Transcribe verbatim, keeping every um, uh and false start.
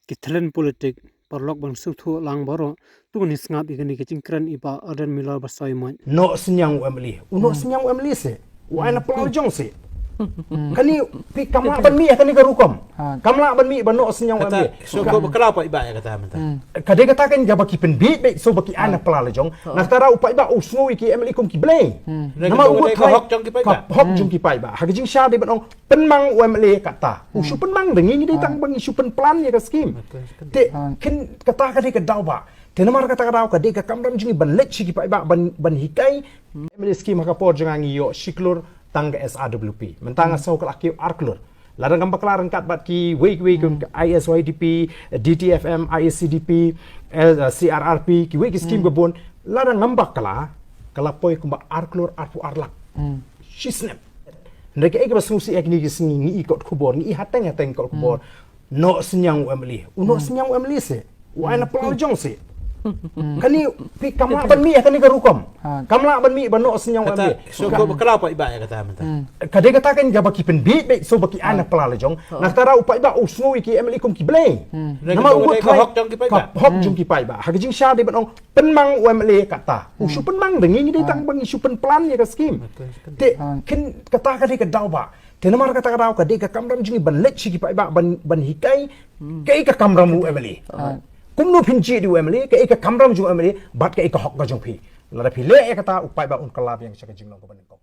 ki thlen politik, paralok ban sngewthuh lang baroh, to ngin sngap ïa kane ka jingkren i Bah Ardent Miller Basaiawmoit. Noh synñiang u M L A. U noh synñiang u M L A se. U ai na pla la jong se. Kane phi kam lah ban mih ha kane ka rukom. Kam lah ban mih ba noh synñiang u M L A. Kata, so ko ba kra pa i ba ïa kata mynta. Ka dei kata kan kaba ki pynbit beit so ba ki ai na pla la jong. Na kata ra u paidbah u sngew ïa ki M L A kum ki blei. Namar u ka hok jong ki paidbah. Ka hok jong ki paidbah. Ha ka jingshisha dei ban ong pynmang u M L A kata. U shu pynmang da ngi, ngi dei tang ba ngi shu pynplan ïa ka skim. Te kin kata ka dei ka daw ba. Te namar kata ka daw ka dei ka kamram jong ngi ban leit sha ki paidbah ban, ban hikai. M L A skim ha ka por jong nga ngi ïoh shi klur tang ka S R W P. Mynta nga sngew ka la kiew ar klur. Lada ngam bakla ryngkat bad kiwei kiwei kum ka I S Y D P, D T F M, I S C D P, eh, C R R P, kiwei ki skim ka bun. Lada ngam bakla, ka la poi kumba ar klur arphew ar lak. Shi snem. Hynrei kaei kaba sngewsih ïa kine ki sngi ngi i kot khubor, ngi i hateng hateng kot khubor. Noh synñiang u M L A. U noh synñiang u M L A se. U ai na pla la jong se. Kane phi kam lah ban mih ha kane ka rukom. Kam lah ban mih ba noh synñiang u M L A. Kata, so ko ba kra pa i ba ïa kata mynta. Ka dei kata kan kaba ki pynbit beit so ba ki ai na pla la jong. Na kata ra u paidbah u sngew ïa ki M L A kum ki blei. Namar u ka hok jong ki paidbah. Ka hok jong ki paidbah. Ha ka jingshisha dei ban ong pynmang u M L A kata. U shu pynmang da ngi, ngi dei tang ba ngi shu pynplan ïa ka skim. Te kin kata ka dei ka daw ba. Te namar kata ka daw ka dei ka kamram jong ngi ban leit sha ki paidbah ban, ban hikai. Kaei ka kamram u M L A. Kumno phin jied u M L A, kaei ka kamram jong u M L A, bad kaei ka hok ka jong phi. Lada phi leh ïa kata u paidbah un kylla biang sha ka jinglong kaba nyngkong.